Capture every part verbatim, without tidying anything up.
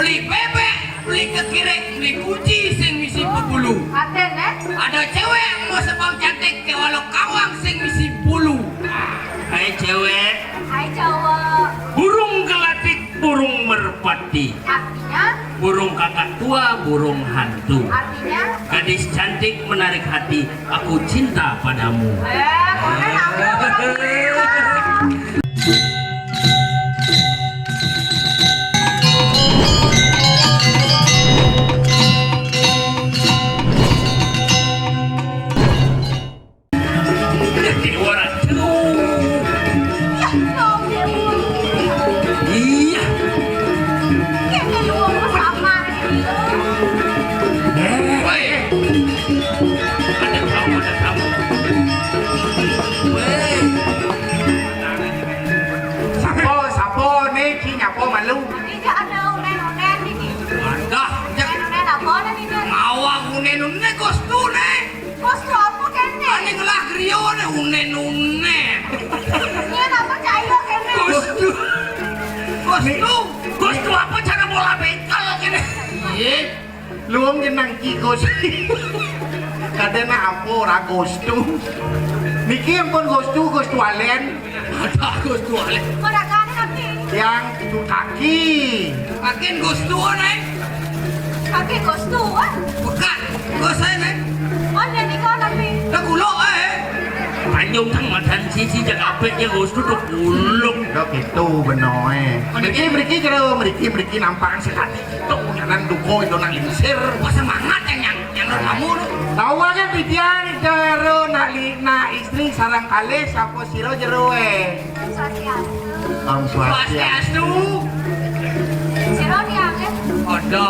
Beli bebek, beli kekirik, beli kunci sing misi pebulu. Ada cewek mau sebab cantik ke walau kawang sing misi bulu. Hai cewek. Hai cowok. Burung gelatik, burung merpati. Artinya? Burung kakak tua, burung hantu. Artinya? Gadis cantik menarik hati, aku cinta padamu. Eh, kok enak banget. Dewa Ratu. Iya. Woi. Ada tamu, ada tamu. Woi. Sapo, sapo, nih, Ci, nyapo malu. Ini ada unen-unen ini. Ada. Unen-unen apa nih ini? Ngawak unen-unen kos tuh, nih. Kos tuh apa, kene? Ini ngelah griya, nih, unen-unen. Ini apa cahaya, kene? Kos tuh. Kos tuh. Kos tuh apa cara bola bekel, kene? Iya. Luwung jeneng Ki Gus. Kadene apa ora Gustu. Niki ampun Gustu, Gustu Alen. Ada Gustu Alen. Kodakane tapi. Yang tujuh kaki. Kakin Gustu, Neng. Kakin Gustu, ah. Bukan. Gus, Neng. Oh, jadi kau tapi. Dah kuluk, eh. Panjung kang madan siji jak apik ya Gustu tuh kuluk. Dah gitu benoe. Mriki, mriki jero, mriki, mriki nampakan sekali. Tok, nyanan duko itu nak lingsir. Wah, semangat yang, yang, yang kamu tuh. Tahu kan titiang jero nak li-, nak istri sarang kalih sapa sira jero, eh? Om Swastiastu. Om Swastiastu. Sira tiang, eh? Ada.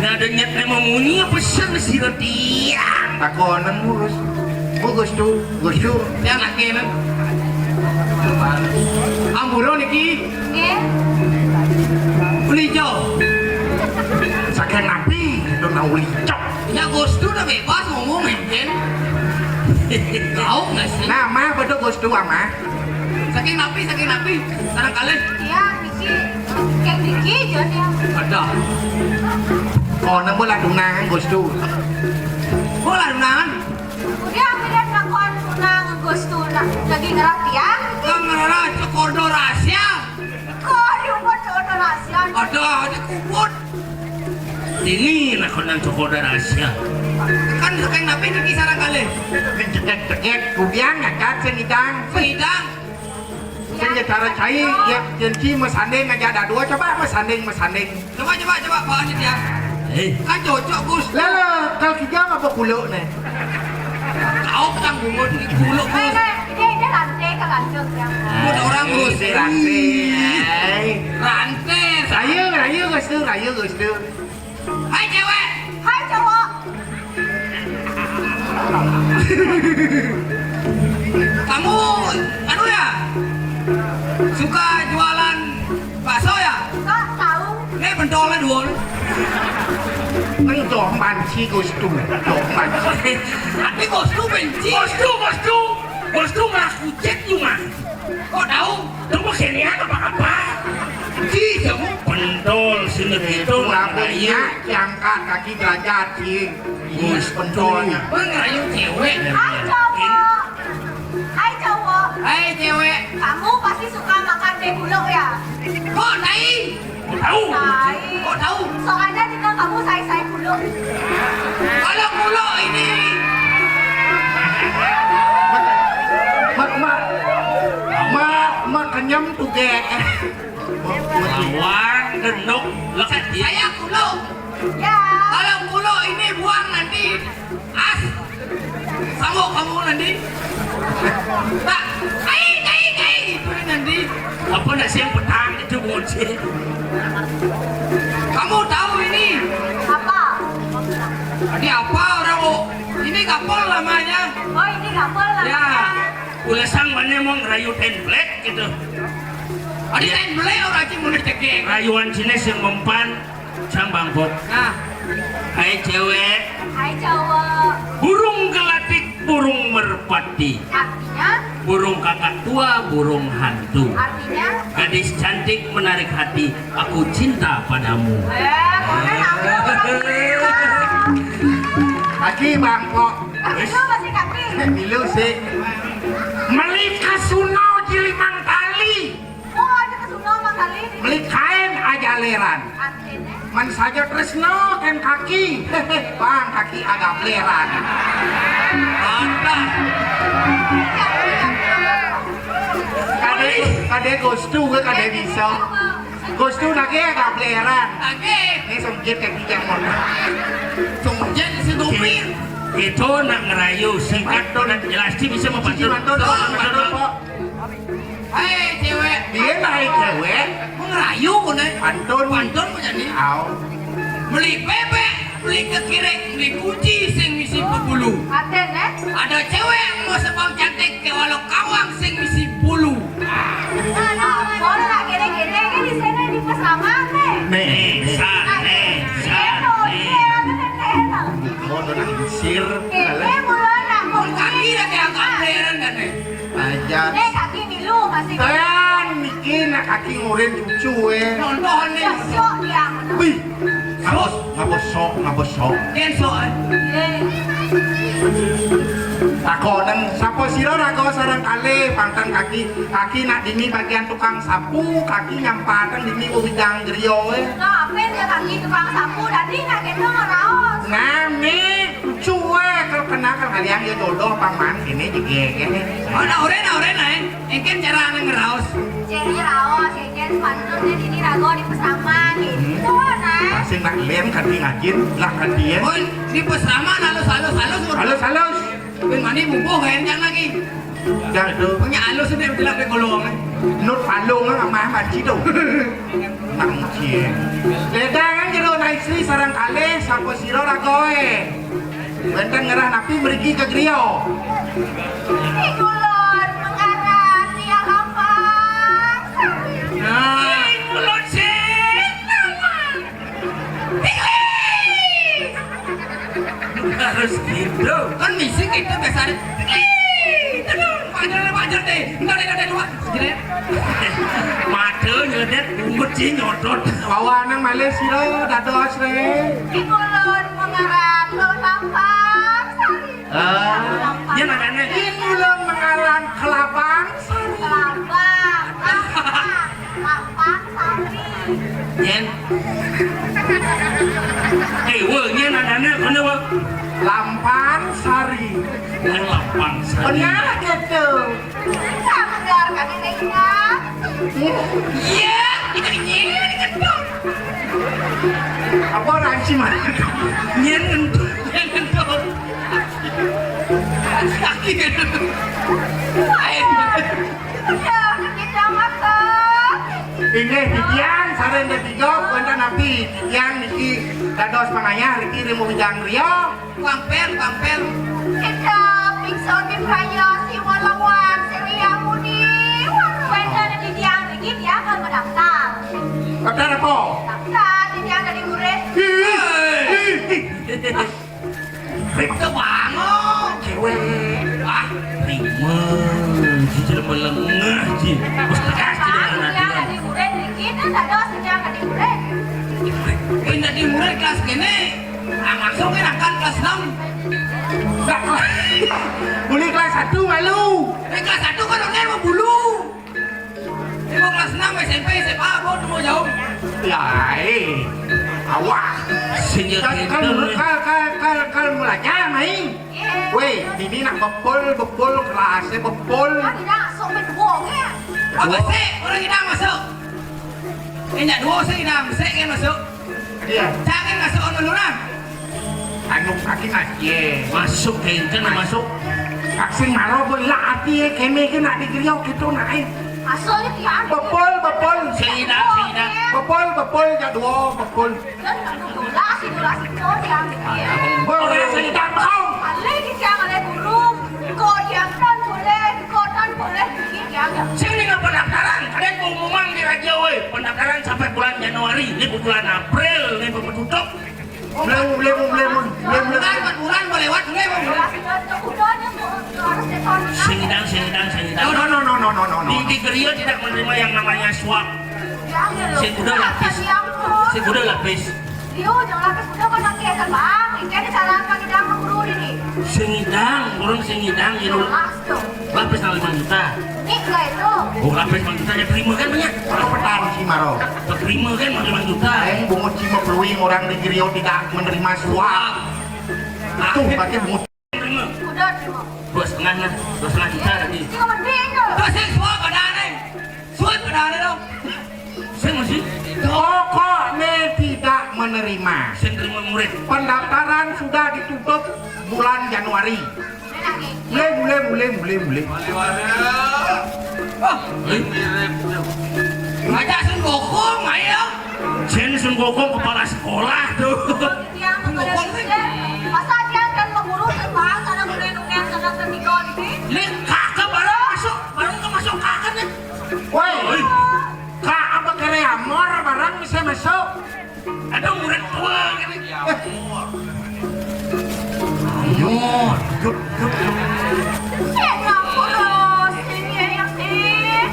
Nah, ada nyet mau munyi apa sing sira tiang? Takonen, Gus. Bu Gustu, Gustu. Yang lagi, Neng. Ampura niki. Nggih. Ulico. Saking napi, itu nak ulico. Ya, Gustu udah bebas ngomong, mungkin. Tahu nggak sih? Nah, Mah, betul Gustu, ah, Mah. Saking napi, saking napi. Sarang kalih. Iya, niki. Keng niki, Jon, ya. Ada. Oh, nemu lah tunangan, Gustu. Oh, lah tunangan. Udah, akhirnya nakon tunang Gustu, nak lagi ngeratian. Kang ngerara cokordo rahasia. Kok diukur cokordo rahasia? Ada, ada kubut. Ini nakon nang cokordo rahasia. Kan saking napi niki sarang kalih. Cekek-cekek, kudiang ngangkat sing idang. Sing idang. Sing ya cara cai, ya, janji mesanding aja ada dua, coba mesanding, mesanding. Coba, coba, coba, bawain dia. Eh. Kan cocok, Gus. Lah, lah, kalau kita apa kuluk nih? Kau petang bungut, kuluk, Gus. Ini, ini, ini rantai, kan rantai, ya. Buat orang, Gus. Ini rantai. Rantai. Rayu, rayu, Gus, tuh, rayu, Gus, tuh. Hai, cewek. Hai, cowok. Kamu, anu ya, suka jualan bakso ya? Kok tahu? Ini pentolnya dua. Nang doh manci Gustu, doh manci. Tapi Gustu benci. Gustu, Gustu, Gustu ngaku cek cuma. Kok tahu? Tunggu sini apa apa? Si kamu pentol sini gitu. Lagunya diangkat kaki derajat, si. Gus pentolnya. Bang, ayo cewek. Hai, cowok. Hai, cowok. Hai, cewek. Kamu pasti suka makan teh gulung, ya? Kok, Nai? Tahu. Nai. Kok tahu? Soalnya juga kamu sai-sai gulung. Kalau gulung ini. Mak, mak. Mak, mak kenyem tuh, Gek. Lawan gendok. Saya gulung. Ya. Kalau gulung ini buang nanti. As, sama kamu nanti. Tak, kai, kai, kai, itu nanti. Apa nasi yang petang itu bocil? Kamu tahu ini? Apa? Ini apa orang, oh? Ini kapal namanya. Oh, ini kapal namanya. Ya. Ulasang mana mau ngerayu template gitu. Ada template orang cuma tegeng. Rayuan Cina yang mempan. Sang bangkok. Nah. Hai cewek. Hai cowok. Burung gelatik, burung merpati. Artinya? Burung kakak tua, burung hantu. Artinya? Gadis cantik menarik hati, aku cinta padamu. Eh, kok enak? Kaki bangkok. Kaki lu masih kaki? Milu sih. Meli kasuna jili Mang Tali. Oh, ada kasuna Mang Tali. Meli kain ajaleran. Artinya? Man saja tresno kan kaki. Bang, kaki agak bleran. Ada. Kade, kade gostu, gue kade bisa. Gostu lagi agak bleran. Lagi. Ini songjet kayak kijang mon. Songjet si Dopir. Itu nak ngerayu, singkat dan jelas, dia bisa membantu. Pantun, pantun, pantun, pok. Hei, cewek. Dia naik cewek. Ngerayu, kone. Pantun. Pantun, kone, nih. Au. Beli bebek, beli kekirik, beli kunci sing misi pebulu. Aden, eh? Ada cewek mau sebab cantik, ke walau kawang sing misi bulu. Nah, nah, boleh lah, gini-gini, ini di sini di pesaman, nih. Nih, nih. Sa, nih, sa, nih. Iya, nih, iya, nih, nih, nih. Mau nang sir. Ini mulai nak. Kaki dah kayak angkat heran kan, nih. Aja. Eh, kaki milu masih. Kan, niki nak kaki ngurin cucu, eh. Nonton nih. Syok dia. Wih, ngabos, ngabos sok, ngabos sok. Ken sok, eh. Iya. Takonan, sapa sira raga sareng kalih, pantang kaki, kaki nak dini bagian tukang sapu, kaki nyampatan dini wewidang griya, eh. Nah, apa ya kaki tukang sapu, dadi nak gendong raos. Nah, nih. Cuek, kalau kenal, kalau kalian ya jodoh, paman, ini juga, ya. Oh, nah, ore, nah, ore, nah, eh. Engken cara nang ngeraos. Cek ngeraos, engken sepantunnya dini rago di pesaman, gitu, nah. Masih nak lem, kati ngajin, lah kati ya. Oh, di pesaman, halus, halus, halus, halus, halus. Ben mani bumbu, kayak lagi. Dah tu. Punya halus ini, betul apa golong, eh. Nur palung, eh, mah, mah, cido. Nang cie. Ledangan jero na istri sareng kalih sapa sira ragoe. Wenten ngerah napi mriki ka griya. Ing kulon mengaran Tia Lampang Sari. Nah. Ing kulon sing nawang. Pilih. Harus gitu. Kan misi kita biasa ada. Pilih. Aduh, pajar, pajar deh. Entar, entar, entar, entar. Jerit. Mata nyedet, bungut sih nyodot. Bawa nang malih sira dados, Ré. Ing kulon mengaran Lur Lampang Sari. Ah, iya, makanya. Ing kulon mengaran Kelabang Sari. Kelabang, Lampang, Lampang Sari. Yen. Eh, wah, yen anane, mana, wah? Lampang Sari. Oh, Lampang Sari. Benar gitu. Sabar, kami teh ingat. Iya, kita nyen kentut. Apa ranci mana? Nyen kentut, nyen kentut. Kaki kentut. Lain. Iya, kita makan. Inggih, titiang sareng tetiga, wonten napi titiang niki dados pangayah riki ring Ujang Rio. Pampel, pampel. Kita pingsan di praya siwa lawan Sri Muni. Wénten di tiang niki, tiang kan mendaftar. Daftar apa? Daftar di tiang dari murid. Ih, ih, ih. Rek kebangun. Cewek. Ah, rima. Ji jelema lengah, ji. Wis tegas, ji. Tiang dari murid niki, kan dados tiang dari murid. Pindah di murid kelas kene. Ah, langsung kan angkat kelas enam. Mulai kelas satu malu. Eh, kelas satu kan udah mau bulu. Ini mau kelas enam S M P, S M A, mau tuh mau jauh. Ya, eh. Awak. Sing ya kal, kal, kal, kal, kal, kal, mulai aja main. Weh, ini nak bepol, bepol, kelasnya bepol. Kan tidak, sok main bohong ya. Apa sih? Orang kita masuk. Eh, nyak dua sih, nah, mesti kan masuk. Iya. Jangan masuk ono lurah. Anu kaki aja. Masuk ke inten masuk. Vaksin maro boy lah ati ya, keme ke nak digeriau gitu nak eh. Masuk ya, tiang. Bepol, bepol. Seidak, seidak. Bepol, bepol, ya dua, bepol. Kan nggak betul lah, si dua, si dua, tiang. Boleh seidak, kau. Alai di tiang, alai burung. Kau diamkan boleh, di kotan boleh, di tiang. Sing ning pendaftaran, kalian pengumuman di radio, weh. Pendaftaran sampai bulan Januari, ini bulan April, ini tutup. Belum, belum, belum, belum, belum. Bulan, bulan mau lewat, belum, belum. Sing ngidang, sing ngidang, sing ngidang. No, no, no, no, no, no, no, no. Di, di griya tidak menerima yang namanya suap. Sing kuda lapis. Sing kuda lapis. Yo, jangan lapis kuda kok sakit kan, Bang. Ini ada cara apa ngidang ke guru ini? Sing ngidang, urang sing ngidang, ya, lu. Jelas dong. Lapis nang lima juta. Ini enggak itu. Oh, lapis lima juta ya, terima kan banyak. Ora petang si Maro. Terima kan lima juta. Aing bungut cima peluing orang di griya tidak menerima suap. Tuh, pakai bungut. Terima. Udah, terima. Dua setengah nah, dua setengah juta tadi. Ini mending tuh. Terus sing suap padahal, Neng. Suap padahal dong. Sing masih. Pokoknya tidak menerima. Sing terima murid. Pendaftaran sudah ditutup bulan Januari. Mulai, mulai, mulai, mulai, mulai. Wali-wali. Ah, eh. Ngajak Sun Gokong, ayo. Jen Sun Gokong kepala sekolah tuh. Dia Sun Gokong nih. Masa dia kan pengurus, terus bahas ada gunung-gunung, ada sendiko gitu. Ini kakak baru masuk, baru ke masuk kakak nih. Woi, oi. Kak apa kere amor barang bisa masuk? Ada murid tua gini. Ya, amor. Amor, duduk, duduk, duduk. Sing ngapura, sing ngeyang, sing.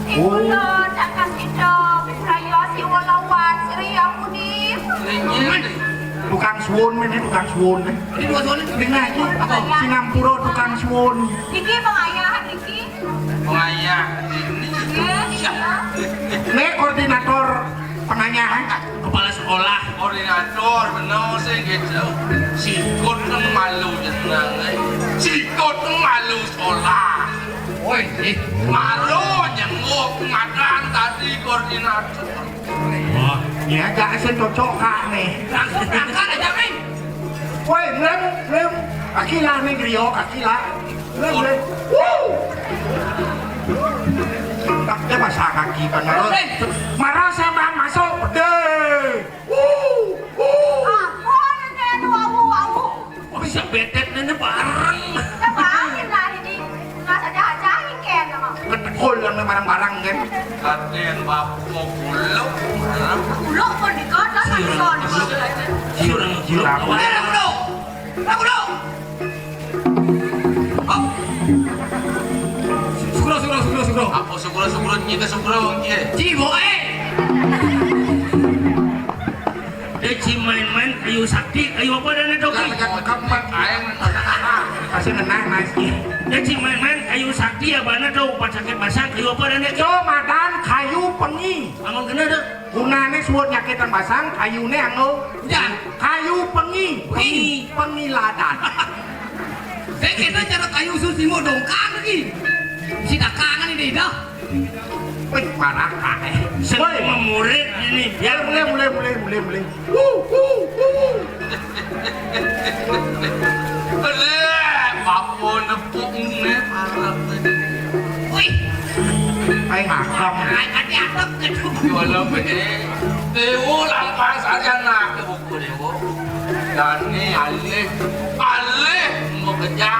Iku lho, cakak sida, Raya Siwalawan, Sri Yamuni. Tukang suwun ini, tukang suwun ini. Ini dua suwun ini. Dengar iki, apa? Sing ngampura tukang suwun. Iki pengayahan iki. Pengayah ini. Nggih, iya. Ini koordinator pengayahan. Kepala sekolah. Koordinator, bener sih gitu. Sikut nang malu jeneng, eh. Sikut nang malu sekolah. Woi, eh. Malu nyenguk madan tadi koordinator. Wah, ya gak sing cocok kak nih. Langsung berangkat aja, Ming. Woi, lem, lem. Kaki lah nih, griya, kaki lah. Lem, lem. Wuh. Taknya masa kaki kan, Maro. Eh. Maro saya masuk, gede. Wuh, wuh. Ampun, enten, wawu, wawu. Bisa betet nene bareng. Coba aja lah ini. Nggak saja aja ingken, sama. Ketekul yang bareng-bareng, kan. Katen bapak mau pulang. Pulang pun di kota, kan, di kota. Jurang, jurang. Eh, Rangkulo! Rangkulo! Oh. Sugro, sugro, sugro, sugro. Apa sugro, sugro, nyita sugro, iya. Cibo, eh! Dia ci main-main kayu sakti, kayu apa dan itu, Ki? Keempat aing. Kasih ngenah, Mas. Dia ci main-main kayu sakti, ya, mana tuh, pas sakit basang, kayu apa dan itu? Yo, madan kayu pengi. Amun kena tuh. Gunane suwun nyakitan basang, kayune anggo. Ya. Kayu pengi. Pengi. Pengiladan. Saya kira cara kayu susi mau dongkang lagi. Si dakangan ini dah. Wih, parah, Kak. Sing memurid ini. Ya, mulai, mulai, mulai, mulai, mulai. Wuh, wuh, wuh. Leh, papo nepuk ngene parah. Wih. Ayo ngakak. Ayo ati atek gitu. Jualan ini. Dewo lampang saja nak buku Dewo. Dani alih, alih mau kerja.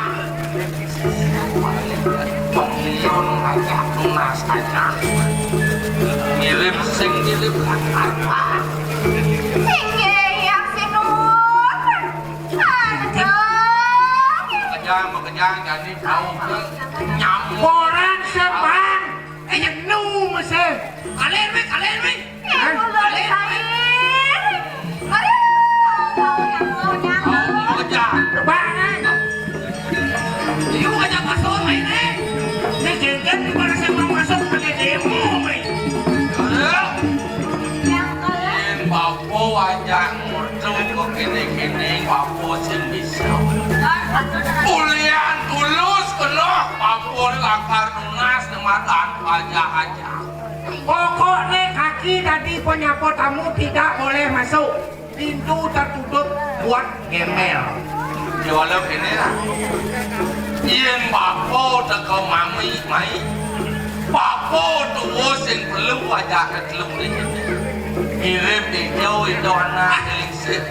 Pengion aja, tunas aja. Ngirim sing ngirim lah. Inggih, Hyang Sinun. Aduh. Kejang, kejang, jadi bau nyamuk. Orang sebang, eh, jenuh mesti. Kalian, weh, kalian, weh. Hah? Kalian, weh. Aduh, bau nyamuk, nyamuk. Bau kejang. Bang, eh. Yuk, ajak masuk, main, eh. Ini jengkel di mana saya mau masuk, pakai demo, weh. Aduh. Yang kalian. Bau wajah. Tuh, kok kene-kene, papo sing bisa. Ulian tulus kena, papo lakar nunas, nematan aja-aja. Pokoknya kaki tadi penyapa tamu tidak boleh masuk. Pintu tertutup buat gembel. Jualan ini lah. Yen papo teko mami, mai. Papo tuwa sing perlu wajah ketelung ini. Mirip ijo itu anak.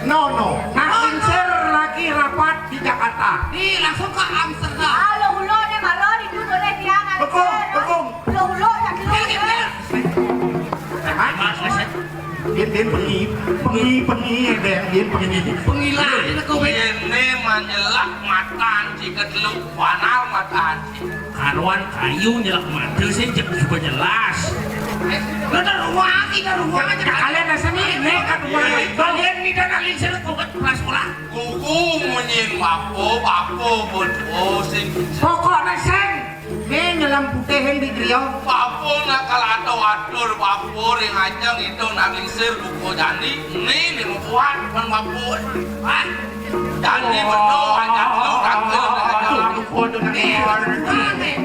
No, no. Nah, Insir lagi rapat di Jakarta. Nih, langsung ke Amsterdam. Ah, lo ulo ne maro di tu boleh dia ngan. Bekung, bekung. Lo ulo tak lo. Kiri, kiri. Hah? Mas, mas, ya. Yén, yén bengi, bengi, bengi, Dék, yén bengi. Pengilah ini kau, Dék. Ini manjelak matan si keteluk panal matan si. Karuan kayu nyelak mati sih, jek coba jelas. Lo ada ruang, ada ruang aja. Kalian dasar nih, nek kan ruang. Bagian ini dan aling sini kau kan pernah sekolah. Kuku munyin bapo, bapo bodo sing. Pokoknya sing, nih nyelam putihin di griya. Bapo nak kalau atau atur bapo ring ajang itu nak lingsir buku jani. Ini nih kuat kan bapo. Ah, jani betul ajang lu tangkil. Aduh, aduh, aduh, aduh.